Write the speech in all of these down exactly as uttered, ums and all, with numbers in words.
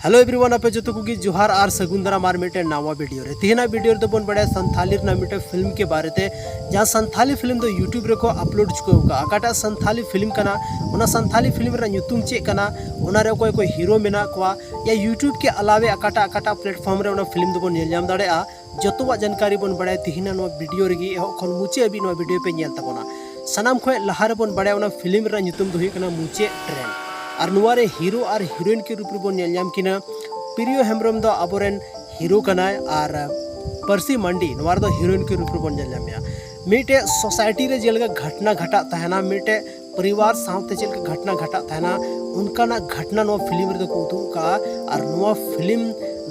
Hello everyone, ᱟᱯᱮ ᱡᱚᱛᱚ ᱠᱚᱜᱮ ᱡᱚᱦᱟᱨ ᱟᱨ ᱥᱟᱹᱜᱩᱱ ᱫᱟᱨᱟᱢ ᱟᱨ ᱢᱤᱫᱴᱮᱱ ᱱᱟᱣᱟ ᱵᱷᱤᱰᱤᱭᱳ ᱨᱮ᱾ ᱛᱮᱦᱮᱧᱟᱜ ᱵᱷᱤᱰᱤᱭᱳ ᱨᱮᱫᱚ ᱵᱚᱱ ᱵᱟᱲᱟᱭᱟ ᱥᱟᱱᱛᱷᱟᱞᱤ ᱨᱮᱱᱟᱜ ᱢᱤᱫᱴᱮᱱ ᱯᱷᱤᱞᱢ ᱠᱮ ᱵᱟᱨᱮ ᱛᱮ, ᱡᱟᱦᱟᱸ ᱥᱟᱱᱛᱷᱟᱞᱤ ᱯᱷᱤᱞᱢ ᱫᱚ YouTube ᱨᱮᱠᱚ ᱟᱯᱞᱳᱰ ᱪᱩᱠᱟᱹᱣ ᱟᱠᱟᱫᱼᱟ᱾ ᱚᱠᱟᱴᱟᱜ ᱥᱟᱱᱛᱷᱟᱞᱤ ᱯᱷᱤᱞᱢ ᱠᱟᱱᱟ, ᱚᱱᱟ ᱥᱟᱱᱛᱷᱟᱞᱤ ᱯᱷᱤᱞᱢ ᱨᱮᱱᱟᱜ ᱧᱩᱛᱩᱢ ᱪᱮᱫ ᱠᱟᱱᱟ, ᱚᱱᱟ ᱨᱮ ᱚᱠᱚᱭ ᱚᱠᱚᱭ ᱦᱤᱨᱳ ᱢᱮᱱᱟᱜ ᱠᱚᱣᱟ, ᱭᱟ YouTube ᱠᱮ ᱟᱞᱟᱣᱮ ᱚᱠᱟᱴᱟᱜ ᱚᱠᱟᱴᱟᱜ ᱯᱞᱮᱴᱯᱷᱚᱨᱢ ᱨᱮ ᱚᱱᱟ ᱯᱷᱤᱞᱢ ᱫᱚᱵᱚᱱ ᱧᱮᱞ ᱧᱟᱢ ᱫᱟᱲᱮᱭᱟᱜᱼᱟ, ᱡᱚᱛᱚᱣᱟᱜ ᱡᱟᱱᱠᱟᱨᱤ ᱵᱚᱱ ᱵᱟᱲᱟᱭᱟ ᱛᱮᱦᱮᱧᱟᱜ ᱱᱚᱣᱟ ᱵᱷᱤᱰᱤᱭᱳ ᱨᱮᱜᱮ᱾ ᱮᱦᱚᱵ ᱠᱷᱚᱱ ᱢᱩᱪᱟᱹᱫ ᱦᱟᱹᱵᱤᱡ ᱱᱚᱣᱟ ᱵᱷᱤᱰᱤᱭᱳ ᱯᱮ ᱧᱮᱞ ᱛᱟᱵᱚᱱᱟ᱾ ᱥᱟᱱᱟᱢ ᱠᱷᱚᱱ ᱞᱟᱦᱟ ᱨᱮᱵᱚᱱ ᱵᱟᱲᱟᱭᱟ ᱚᱱᱟ ᱯᱷᱤᱞᱢ ᱨᱮᱱᱟᱜ ᱧᱩᱛᱩᱢ ᱫᱚ ᱦᱩᱭᱩᱜ ᱠᱟᱱᱟ ᱢᱩᱪᱟᱹᱫ ᱴᱨᱮᱱ, ᱟᱨ ᱱᱚᱣᱟ ᱨᱮ ᱦᱤᱨᱳ ᱟᱨ ᱦᱤᱨᱳᱭᱤᱱ ᱠᱮ ᱨᱩᱯ ᱨᱮᱵᱚᱱ ᱧᱮᱞ ᱧᱟᱢ ᱠᱤᱱᱟ᱾ ᱯᱨᱤᱭᱚ ᱦᱮᱢᱵᱨᱚᱢ ᱫᱚ ᱟᱵᱚᱨᱮᱱ ᱦᱤᱨᱳ ᱠᱟᱱᱟᱭ ᱟᱨ ᱯᱟᱹᱨᱥᱤ ᱢᱟᱱᱰᱤ ᱱᱚᱣᱟ ᱨᱮᱫᱚ ᱦᱤᱨᱳᱭᱤᱱ ᱠᱮ ᱨᱩᱯ ᱨᱮᱵᱚᱱ ᱧᱮᱞ ᱧᱟᱢᱮᱭᱟ᱾ ᱢᱤᱫᱴᱮᱡ ᱥᱳᱥᱟᱭᱴᱤ ᱨᱮ ᱡᱮᱞᱮᱠᱟ ᱜᱷᱚᱴᱱᱟ ᱜᱷᱟᱴᱟᱜ ᱛᱟᱦᱮᱱᱟ, ᱢᱤᱫᱴᱮᱡ ᱯᱚᱨᱤᱵᱟᱨ ᱥᱟᱶᱛᱮ ᱪᱮᱫ ᱞᱮᱠᱟ ᱜᱷᱚᱴᱱᱟ ᱜᱷᱟᱴᱟᱜ ᱛᱟᱦᱮᱱᱟ, ᱚᱱᱠᱟᱱᱟᱜ ᱜᱷᱚᱴᱱᱟ ᱱᱚᱣᱟ ᱯᱷᱤᱞᱢ ᱨᱮᱫᱚ ᱠᱚ ᱩᱫᱩᱜ ᱟᱠᱟᱫᱼᱟ᱾ ᱟᱨ ᱱᱚᱣᱟ ᱯᱷᱤᱞᱢ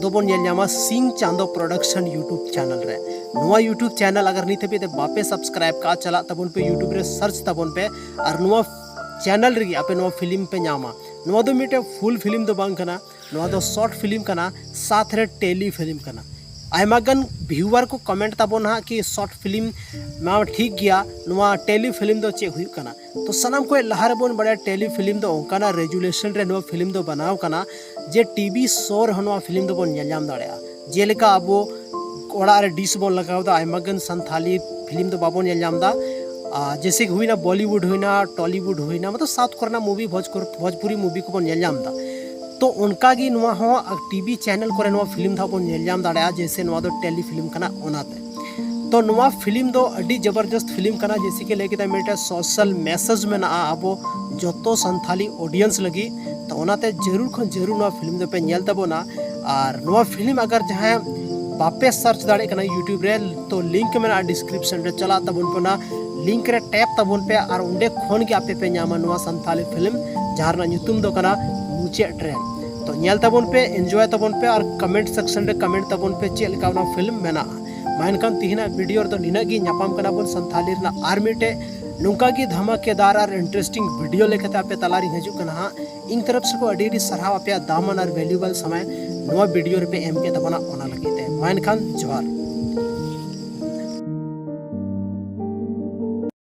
ᱫᱚᱵᱚᱱ ᱧᱮᱞ ᱧᱟᱢᱟ ᱥᱤᱝ ᱪᱟᱸᱫᱚ ᱯᱨᱚᱰᱟᱠᱥᱚᱱ YouTube ᱪᱮᱱᱮᱞ ᱨᱮ᱾ ᱱᱚᱣᱟ YouTube ᱪᱮᱱᱮᱞ ᱟᱜᱟᱨ ᱱᱤᱛ ᱦᱟᱹᱵᱤᱡ ᱛᱮ ᱵᱟᱯᱮ ᱥᱟᱵᱥᱠᱨᱟᱭᱤᱵ ᱠᱟᱜᱼᱟ, ᱪᱟᱞᱟᱜ ᱛᱟᱵᱚᱱ ᱯᱮ, YouTube ᱨᱮ ᱥᱟᱨᱪ ᱛᱟᱵᱚᱱ ᱯᱮ ᱟᱨ ᱱᱚᱣᱟ ᱪᱮᱱᱮᱞ ᱨᱮᱜᱮ ᱟᱯᱮ ᱱᱚᱣᱟ ᱯᱷᱤᱞᱢ ᱯᱮ ᱧᱟᱢᱟ᱾ ᱱᱚᱣᱟ ᱫᱚ ᱢᱤᱫᱴᱮᱡ ᱯᱷᱩᱞ ᱯᱷᱤᱞᱢ ᱫᱚ ᱵᱟᱝ ᱠᱟᱱᱟ, ᱱᱚᱣᱟ ᱫᱚ ᱥᱚᱨᱴ ᱯᱷᱤᱞᱢ ᱠᱟᱱᱟ, ᱥᱟᱛ ᱨᱮ ᱴᱮᱞᱤ ᱯᱷᱤᱞᱢ ᱠᱟᱱᱟ᱾ ᱟᱭᱢᱟ ᱜᱟᱱ ᱵᱷᱤᱭᱩᱣᱟᱨ ᱠᱚ ᱠᱚᱢᱮᱱᱴ ᱛᱟᱵᱚᱱ ᱦᱟᱸᱜ ᱠᱤ ᱥᱚᱨᱴ ᱯᱷᱤᱞᱢ ᱢᱟ ᱴᱷᱤᱠ ᱜᱮᱭᱟ, ᱱᱚᱣᱟ ᱴᱮᱞᱤ ᱯᱷᱤᱞᱢ ᱫᱚ ᱪᱮᱫ ᱦᱩᱭᱩᱜ ᱠᱟᱱᱟ? ᱛᱚ ᱥᱟᱱᱟᱢ ᱠᱷᱚᱱ ᱞᱟᱦᱟ ᱨᱮᱵᱚᱱ ᱵᱟᱲᱟᱭᱟ ᱴᱮᱞᱤ ᱯᱷᱤᱞᱢ ᱫᱚ ᱚᱱᱠᱟᱱᱟᱜ ᱨᱮᱡᱩᱞᱮᱥᱚᱱ ᱨᱮ ᱱᱚᱣᱟ ᱯᱷᱤᱞᱢ ᱫᱚ ᱵᱮᱱᱟᱣ ᱠᱟᱱᱟ ᱡᱮ ᱴᱤᱵᱷᱤ ᱥᱳ ᱨᱮᱦᱚᱸ ᱱᱚᱣᱟ ᱯᱷᱤᱞᱢ ᱫᱚᱵᱚᱱ ᱧᱮᱞ ᱧᱟᱢ ᱫᱟᱲᱮᱭᱟᱜᱼᱟ᱾ ᱡᱮᱞᱮᱠᱟ ᱟᱵᱚ ᱚᱲᱟᱜ ᱨᱮ ᱰᱤᱥ ᱵᱚᱱ ᱞᱟᱜᱟᱣ ᱮᱫᱟ, ᱟᱭᱢᱟ ᱜᱟᱱ ᱥᱟᱱᱛᱷᱟᱞᱤ ᱯᱷᱤᱞᱢ ᱫᱚ ᱵᱟᱵᱚᱱ ᱧᱮᱞ ᱧᱟᱢ ᱮᱫᱟ᱾ ᱟᱨ ᱡᱮᱭᱥᱮ ᱠᱤ ᱦᱩᱭᱱᱟ ᱵᱚᱞᱤᱣᱩᱰ, ᱦᱩᱭᱱᱟ ᱴᱚᱞᱤᱣᱩᱰ, ᱦᱩᱭᱱᱟ ᱢᱚᱛᱞᱚᱵ ᱥᱟᱣᱩᱛᱷ ᱠᱚᱨᱮᱱᱟᱜ ᱢᱩᱵᱷᱤ, ᱵᱷᱳᱡᱽ-, ᱵᱷᱳᱡᱽᱯᱩᱨᱤ ᱢᱩᱵᱷᱤ ᱠᱚᱵᱚᱱ ᱧᱮᱞ ᱧᱟᱢ ᱮᱫᱟ᱾ ᱛᱚ ᱚᱱᱠᱟ ᱜᱮ ᱱᱚᱣᱟ ᱦᱚᱸ ᱴᱤᱵᱷᱤ ᱪᱮᱱᱮᱞ ᱠᱚᱨᱮ ᱱᱚᱣᱟ ᱯᱷᱤᱞᱢ ᱫᱚ ᱵᱚᱱ ᱧᱮᱞ ᱧᱟᱢ ᱫᱟᱲᱮᱭᱟᱜᱼᱟ, ᱡᱮᱭᱥᱮ ᱱᱚᱣᱟ ᱫᱚ ᱴᱮᱞᱤ ᱯᱷᱤᱞᱢ ᱠᱟᱱᱟ ᱚᱱᱟᱛᱮ᱾ ᱛᱚ ᱱᱚᱣᱟ ᱯᱷᱤᱞᱢ ᱫᱚ ᱟᱹᱰᱤ ᱡᱚᱵᱚᱨᱡᱚᱥᱛ ᱯᱷᱤᱞᱢ ᱠᱟᱱᱟ, ᱡᱮᱭᱥᱮ ᱠᱤ ᱞᱟᱹᱭ ᱠᱮᱫᱟ ᱢᱤᱫᱴᱮᱱ ᱥᱳᱥᱟᱞ ᱢᱮᱥᱮᱡᱽ ᱢᱮᱱᱟᱜᱼᱟ ᱟᱵᱚ ᱡᱚᱛᱚ ᱥᱟᱱᱛᱷᱟᱞᱤ ᱚᱰᱤᱭᱮᱱᱥ ᱞᱟᱹᱜᱤᱫ᱾ ᱛᱚ ᱚᱱᱟᱛᱮ ᱡᱟᱹᱨᱩᱲ ᱠᱷᱚᱱ ᱡᱟᱹᱨᱩᱲ ᱱᱚᱣᱟ ᱯᱷᱤᱞᱢ ᱫᱚᱯᱮ ᱧᱮᱞ ᱛᱟᱵᱚᱱᱟ᱾ ᱟᱨ ᱱᱚᱣᱟ ᱯᱷᱤᱞᱢ ᱟᱜᱟᱨ ᱡᱟᱦᱟᱸᱭ ᱵᱟᱯᱮ ᱥᱟᱨᱪ ᱫᱟᱲᱮᱭᱟᱜ ᱠᱟᱱᱟ YouTube ᱨᱮ, ᱛᱚ ᱞᱤᱝᱠ ᱢᱮᱱᱟᱜᱼᱟ ᱰᱤᱥᱠᱨᱤᱯᱥᱚᱱ ᱨᱮ, ᱪᱟᱞᱟᱜ ᱛᱟᱵᱚᱱ ᱯᱮ, ᱚᱱᱟ ᱞᱤᱝᱠ ᱨᱮ ᱴᱮᱯ ᱛᱟᱵᱚᱱ ᱯᱮ ᱟᱨ ᱚᱸᱰᱮ ᱠᱷᱚᱱ ᱜᱮ ᱟᱯᱮ ᱯᱮ ᱧᱟᱢᱟ ᱱᱚᱣᱟ ᱥᱟᱱᱛᱷᱟᱞᱤ ᱯᱷᱤᱞᱢ, ᱡᱟᱦᱟᱸ ᱨᱮᱱᱟᱜ ᱧᱩᱛᱩᱢ ᱫᱚ ᱠᱟᱱᱟ ᱢᱩᱪᱟᱹᱫ ᱴᱨᱮᱱ᱾ ᱛᱚ ᱧᱮᱞ ᱛᱟᱵᱚᱱ ᱯᱮ, ᱮᱱᱡᱚᱭ ᱛᱟᱵᱚᱱ ᱯᱮ ᱟᱨ ᱠᱚᱢᱮᱱᱴ ᱥᱮᱠᱥᱚᱱ ᱨᱮ ᱠᱚᱢᱮᱱᱴ ᱛᱟᱵᱚᱱ ᱯᱮ ᱪᱮᱫ ᱞᱮᱠᱟ ᱚᱱᱟ ᱯᱷᱤᱞᱢ ᱢᱮᱱᱟᱜᱼᱟ᱾ ᱢᱟ ᱮᱱᱠᱷᱟᱱ ᱛᱮᱦᱮᱧᱟᱜ ᱵᱷᱤᱰᱤᱭᱳ ᱨᱮᱫᱚ ᱱᱤᱱᱟᱹᱜ ᱜᱮ᱾ ᱧᱟᱯᱟᱢ ᱠᱟᱱᱟ ᱵᱚᱱ ᱥᱟᱱᱛᱷᱟᱞᱤ ᱨᱮᱱᱟᱜ ᱟᱨ ᱢᱤᱫᱴᱮᱡ ᱱᱚᱝᱠᱟ ᱜᱮ ᱫᱷᱟᱢᱟᱠᱮᱫᱟᱨ ᱟᱨ ᱤᱱᱴᱟᱨᱮᱥᱴᱤᱝ ᱵᱷᱤᱰᱤᱭᱳ ᱞᱮᱠᱟᱛᱮ ᱟᱯᱮ ᱛᱟᱞᱟᱨᱤᱧ ᱦᱤᱡᱩᱜ ᱠᱟᱱᱟ ᱦᱟᱸᱜ᱾ ᱤᱧ ᱛᱚᱨᱚᱯ ᱥᱮᱫ ᱠᱷᱚᱱ ᱟᱹᱰᱤ ᱟᱹᱰᱤ ᱥᱟᱨᱦᱟᱣ, ᱟᱯᱮᱭᱟᱜ ᱫᱟᱢᱟᱱ ᱟᱨ ᱵᱷᱮᱞᱩᱭᱮᱵᱚᱞ ᱥᱚᱢᱚᱭ ᱱᱚᱣᱟ ᱵᱷᱤᱰᱤᱭᱳ ᱨᱮᱯᱮ ᱮᱢ ᱠᱮᱫ ᱛᱟᱵᱚᱱᱟ, ᱚᱱᱟ ᱞᱟᱹᱜᱤᱫ ᱛᱮ᱾ ᱢᱟ ᱮᱱᱠᱷᱟᱱ ᱡᱚᱦᱟᱨ᱾